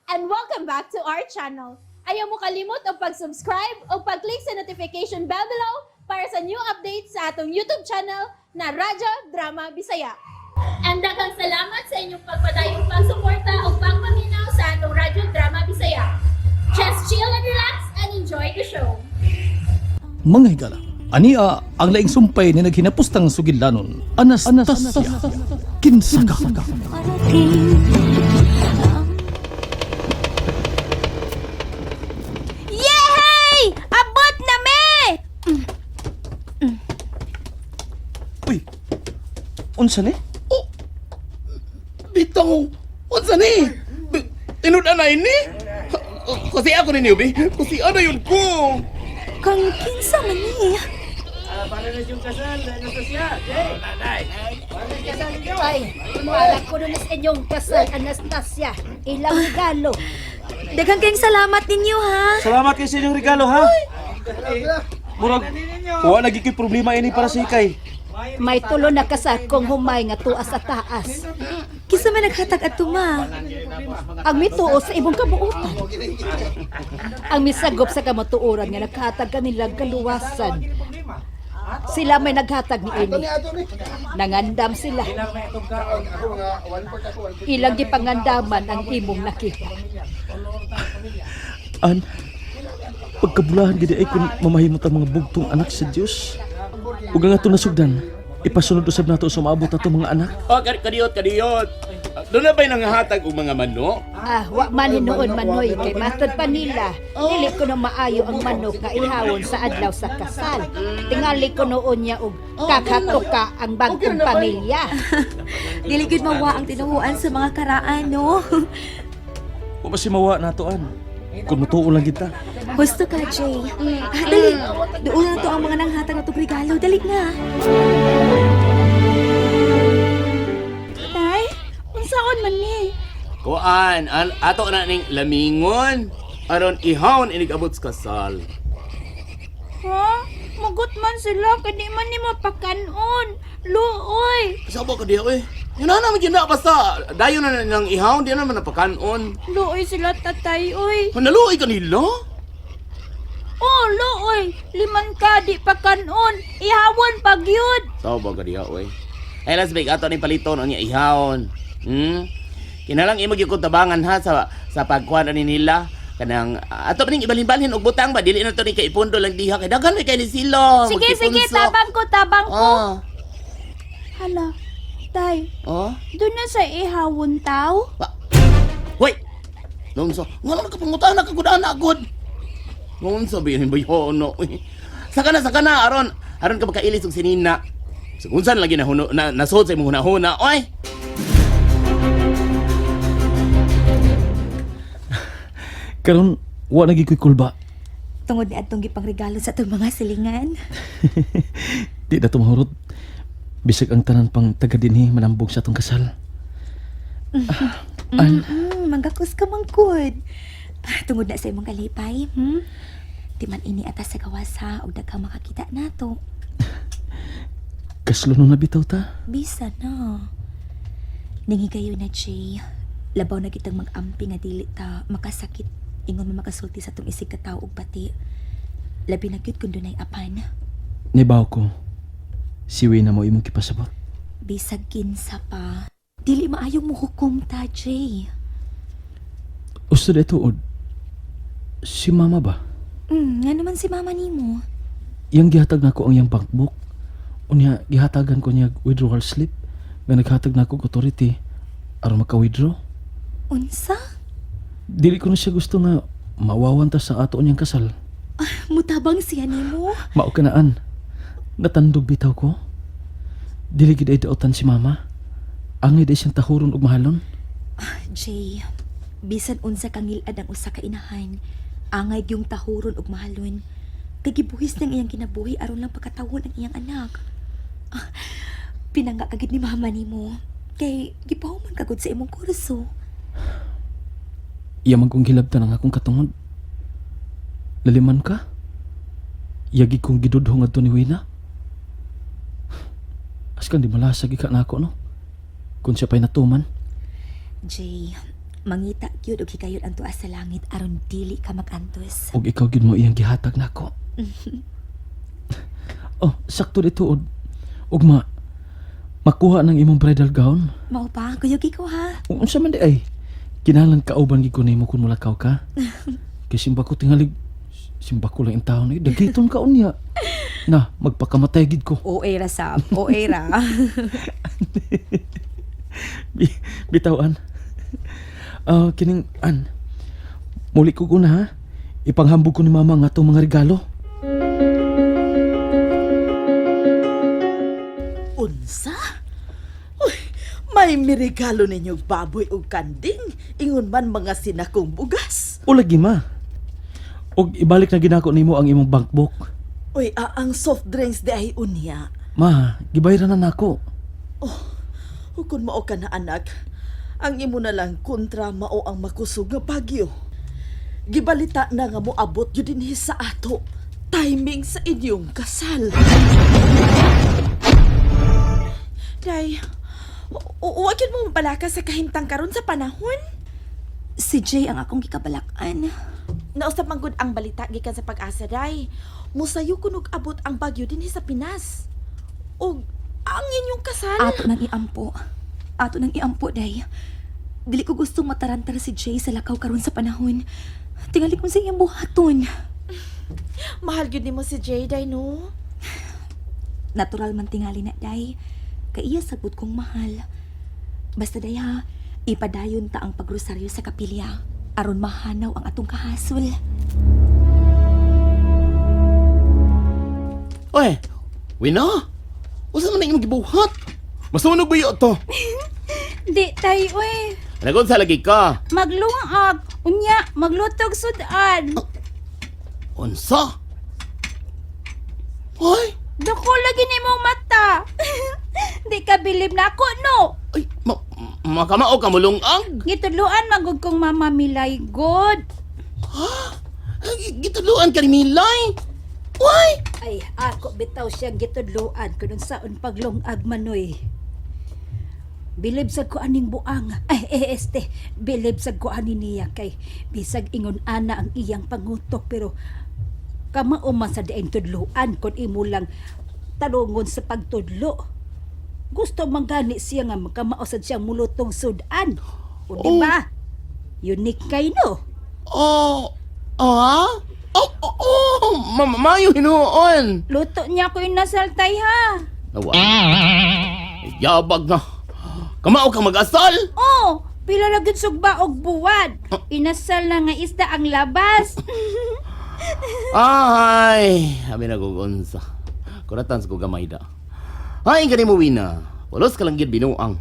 And welcome back to our channel. Ayaw mo kalimot og pag-subscribe o pag-click sa notification bell below para sa new updates sa atong YouTube channel na Radyo Drama Bisaya. And daghang salamat sa inyong pagpadayong pagsuporta o pagpaminaw sa atong Radyo Drama Bisaya. Just chill and relax and enjoy the show. Mga higala, ania ang laing sumpay ni naghinapustang sugilanon, Anastasia. Kinsa ka? Yehey! Abot na me! Uy, unsa ni? Oh! Bitaw! Unsa ni? Tinud-an na ini? Kasi ako ni Newbie. Kasi ano yun ko? Kang kinsa man ni? Ay, para ko nun sa inyong kasal, Anastasia. Ilang regalo. Daghang kayong salamat ninyo ha. Salamat kay sa inyong regalo ha. Murag, wa lagi ko'y problema ini para sa hikay. May tulo na kasal kong humay nga tuas sa taas. Kinsa man naghatag adto, ma? Ang mituo sa imong kabuutan. Ang misagop sa kamatuoran nga naghatag kanilang kaluwasan. Sila may naghatag ni ini. Nangandam sila. Ilang gipangandaman ang imong nakita. An, pagkabulahan gid ay kung mamahimot ang mga bugtong anak sa Dios. Ug ang atong nasugdan, ipasunod usab nato sa maabot ato mga anak. Oh, kadiyot, kadiyot. Doon na ba'y nanghatag og mga manok? Ah, wa man hinuon manoy kay matod pa nila. Dili ko na maayo ang manok nga ihawon sa adlaw sa kasal. Tingali ko noon niya og kakatuka ang bagong pamilya. Dili gyud mawa ang tinuhuan sa mga karaan, no? Wa ba si mawa nato an? Kung mutuo lang kita. Husto ka, Jay. Ah, dali. Doon na to ang mga nanghatag na regalo. Dali na. Tay, unsaon man ni? Kuan, ato na ning lamingon. Aron ihawon inig abot sa kasal. Ha? Mugot man sila, kadi man ni mapakanon. Luoy! Sa ba kadiya oy? Yun na naman yun na basta dayon na nang ihawon di na naman napakanon. Luoy sila tatay, oy. Naluoy kanila? Oh, luoy! Liman ka, di pakanon. Ihawon pag yun. Sa ba kadiya oy? Ay las big ato ni paliton unya ihawon. Kinalang imo gyud kong tabangan ha sa pagkuan ani nila kanang ato pa ning ibalhin-balhin og butang ba dili na to ni kay ipundo lang diha kay daghan may kay ni sila. Sige, sige, magtipunsok. tabang ko, tabang ko. Oh. Hala, tay, Oh. doon na sa ihawon tao? Hoy. Nonso, ngano nakapangutan na kagud ana gud. Nonso bihin ba yo no. Saka na aron aron ka makailis og sinina. Sa unsan lagi na huno na nasod sa imong hunahuna, oy. Karon wa na gid ko'y kulba. Tungod ni atong gipangregalo sa atong mga silingan. Di na tumahurot. Bisag ang tanan pang taga dinhi manambog sa atong kasal. An, Manggakos ka mangkod. Ah, tungod na sa imong kalipay, Di man ini atas sa gawas ha, og daghang makakita nato. Kaslo na bitaw ta. Bisa na. Nanghigayo na, Jay. Labaw na kitang mag-ampi nga dili ta makasakit. Ingon man makasulti sa atong isig katawo og bati. Labi na gyud kun dunay apan. Nibaw ko. Si Wina mo imong kipasabot. Bisag kinsa pa. Dili maayong muhukom ta, Jay. Usto na tuod. Si mama ba? Nga naman si mama nimo. Yang gihatag nako ang iyang bankbook. Unya gihatagan ko niya withdrawal slip nga naghatag nako og authority aron maka-withdraw. Unsa? Dili ko na siya gusto nga mawawan ta sa ato niyang kasal. Mutabang siya nimo. Mao ka naan. Natandog bitaw ko. Dili gid ay daotan si mama. Angay day siyang tahuron og mahalon. Jay, bisan unsa kang ngilad ang usa ka inahan, angay gyung tahuron ug mahalon. Kay gibuhis nang iyang kinabuhi aron lang pagkatawon ang iyang anak. Ah, pinangga ka gid ni mama nimo. Kay gipahuman ka gud sa imong kurso. Iya man kong gilabtan ang akong katungod. Laliman ka? Yagi kong gidudho ngadto ni Wina. Askan di malasag ika na ako, no? Kung siya pa'y natuman. Jay, Mangita gyud og higayon ang tuas sa langit aron dili ka magantos. Ug ikaw gyud mo iyang gihatag nako. Oh, sakto dito ugma. Makuha ng imong bridal gown. Mao pa, kuyog ko ha. Ug unsa man di ay? Kinahanglan kauban gid ko nimo kun mulakaw ka. Kay simba ko tingalig simba ko lang in taon eh. Dagiton ka unya. Na, magpakamatay gid ko. OA ra sab, OA ra. Bitawan. Ah, kining an. Muli ko guna ha. Ipanghambog ko ni mama nga atong mga regalo. Unsa? Uy, may mirigalo ninyong baboy ug kanding, ingon man mga sinakong bugas. O lagi ma. Og ibalik na ginako nimo ang imong bank book. Uy, ang soft drinks di ay unya. Ma, gibayaran na nako. Oh, kung mao ka na anak, ang imo na lang kontra mao ang makusog nga bagyo. Gibalita na nga moabot yun dinhi sa ato. Timing sa inyong kasal. Day, huwag yun mo mabalaka sa kahimtang karon sa panahon. Si Jay ang akong gikabalakan. Nausap man gud ang balita gikan sa pag-asa, Day. Musayo kunog abot ang bagyo dinhi sa Pinas. Og ang inyong kasal. Ato nang iampo. Ato nang iampo, day. Dili ko gustong matarantar si Jay sa lakaw karon sa panahon. Tingali kung sa iyang buhaton. Mahal gyud nimo si Jay, Day, no? Natural man tingali na, day. Kay iya sagot kong mahal. Basta day ha, ipadayon ta ang pagrosaryo sa kapilya. Aron mahanaw ang atong kahasol. Oy, Wina? Usa man ang imong gibuhat? Masunog ba to? Di tay uy. Nagon sa lagi ka. Maglungag. Unya, maglutog sudan. Unsa? Oy, Dako lagi ni mong mata. Di ka bilib na ako, no? ay, makamao ka mulungag. Gitudluan magud kong mama Milay good. Ay, gituluan ka ni Milay. Uy! Ay, ako bitaw siyang gitudloan kun unsaon paglungag manoy. Bilib sa ko aning buang. Ay, este, bilib sa ko ani niya kay bisag ingon ana ang iyang pangutok pero kamao man sa dieng tudloan kun imo lang talungon sa pagtudlo. Gusto man gani siya nga makamao sad siyang mulutong sudan. O di ba? Unique kay no. Oh, ah? Oh, oh, oh, mayo hinuon. Luto niya ko inasal tay ha. Nawa. Yabag na. Kamao ka mag-asal. Oh, pila ra gyud sugba og buwad. Inasal na nga isda ang labas. Ay, abi nagugunsa. Kuratan sa gamay da. Ay, gani mo wina. Pulos ka lang gyud binuang.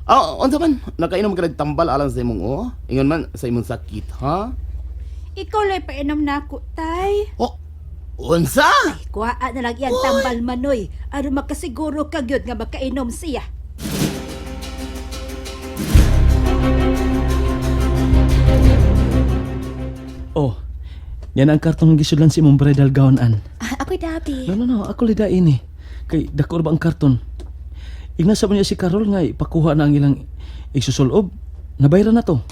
Ah, unsa man nakainom ka nagtambal alang sa imong oh? Ingon man sa imong sakit, ha? Ikaw lay painom na ako, tay. Oh, unsa? Kuhaan na lang iyang tambal manoy aron makasiguro ka gyud nga makainom siya. Oh, yan ang karton ng gisudlan sa imong bridal gown an. Ah, ako'y dabi. No, no, no, ako lidain eh. Kay dako ra ba ang karton? Igna sa niya si Carol nga ipakuha na ang ilang igsusulob. Nabayran na to.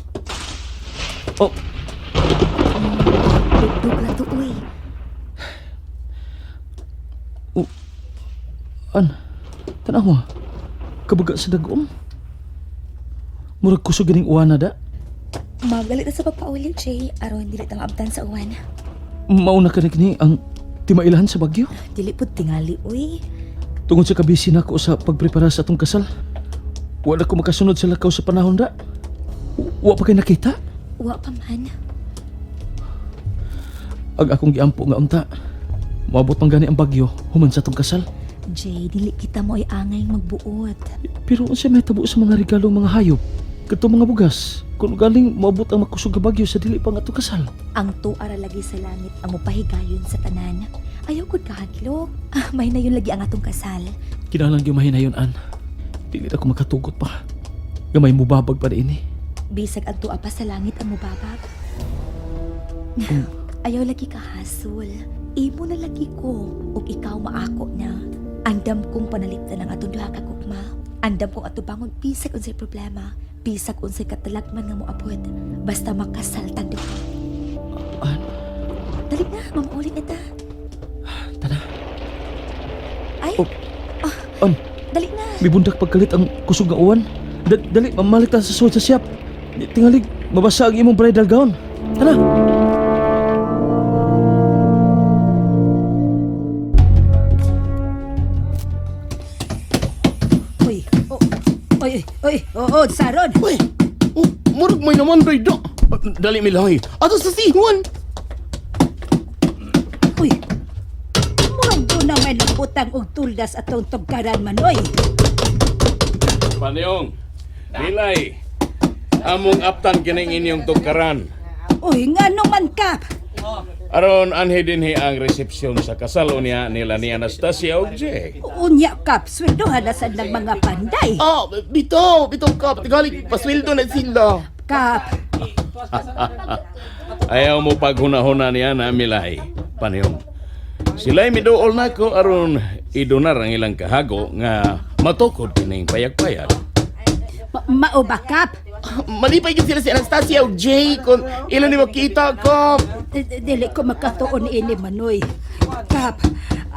Oh, Dugdug ra to, uy. an. Tanawa. Kabaga sa dagom. Murag kusog ganing uwana da. Magalit na sa pagpauli, Jay. Aron dili ta maabtan sa uwan. Mauna ka na kini ang timailahan sa bagyo. Dili pud tingali, uy. Tungod sa kabisi nako sa pagprepara sa atong kasal. Wala ko makasunod sa lakaw sa panahon da. Wa pa kay nakita. Wa pa man. Ag akong giampo nga unta. Moabot man gani ang bagyo human sa atong kasal. Jay, dili kita mo ay angay magbuot. Pero unsa may tabo sa mga regalo mga hayop? Kadto mga bugas. Kung galing moabot ang makusog nga bagyo sa dili pa nga atong kasal. Ang tuara lagi sa langit ang mopahigayon sa tanan. Ayaw gud kahadlok. Ah, may na yun lagi ang atong kasal. Kinahanglan gyud mahinayon an. Dili na ko makatugot pa. Gamay mubabag pa ini. Bisag ang tuwa pa sa langit ang mubabag. Ayaw lagi kahasol. Imo na lagi ko ug ikaw maako na. Andam kong panalipdan ang atong duha ka gugma. Andam kong atubangon bisag unsay problema. Bisag unsay katalagman nga moabot, basta makasal tang duha. An? Dali na, mamuuli na ta. Tara. Ay, Oh. An, dali na. mibundak pagkalit ang kusog nga uwan. Dali, mamalik ta sa sulod sa siyap. Tingalig, mabasa ang imong bridal gown. Tara. Uy, oh, oy, oy, oo, Saron. Uy, oh, murag may naman day do. Dali milay. Ato sa sihuan. Uy, murag doon na may nagutang og tuldas atong tugkaran manoy. Paniyong, Nilay, among aptan kining inyong tugkaran. Uy, nga man kap. Aron anhi dinhi ang resepsyon sa kasal unya nila ni Anastasia ug Jake. Unya kap, sweldohan na sad ng mga panday. Ah, bitaw, bitaw kap. Tingali, pasweldo na sila. Kap, Ayaw mo paghunahuna niya na Milay. Paniyong, sila'y miduol nako aron idonar ang ilang kahago nga matukod kining payag-payag. mao ba kap? Malipay gyud sila si Anastasia ug Jay kung ilan ni makita kap. Dili ko makatuon ini manoy. Kap,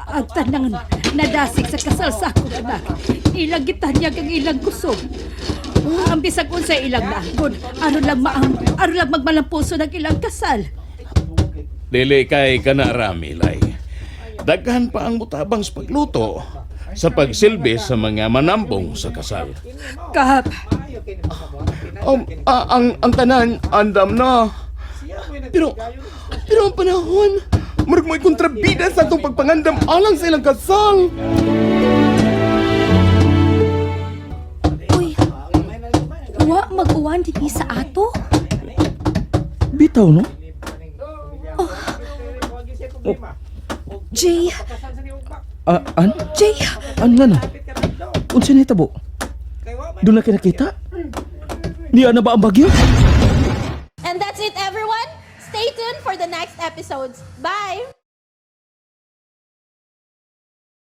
ang tanang nadasig sa kasal sa akong anak. Ilang gitanyag ang ilang kusog. Ang bisag unsa ilang naangkon, aron lang maang, aron lang magmalampuso ng ilang kasal. Dili kay kanara, Milay. Daghan pa ang mutabang sa pagluto sa pagsilbi sa mga manambong sa kasal. Kap, Ang tanan andam na. Pero pero ang panahon, murag mo'y kontrabida sa atong pagpangandam alang sa ilang kasal. Uy, wa mag-uwan dinhi sa ato. Bitaw, no? Jay, Ah, an? Jay, An nga na? Unsa ni tabo? Doon na kinakita? Niya na ba ang bagyo? And that's it, everyone. Stay tuned for the next episodes. Bye!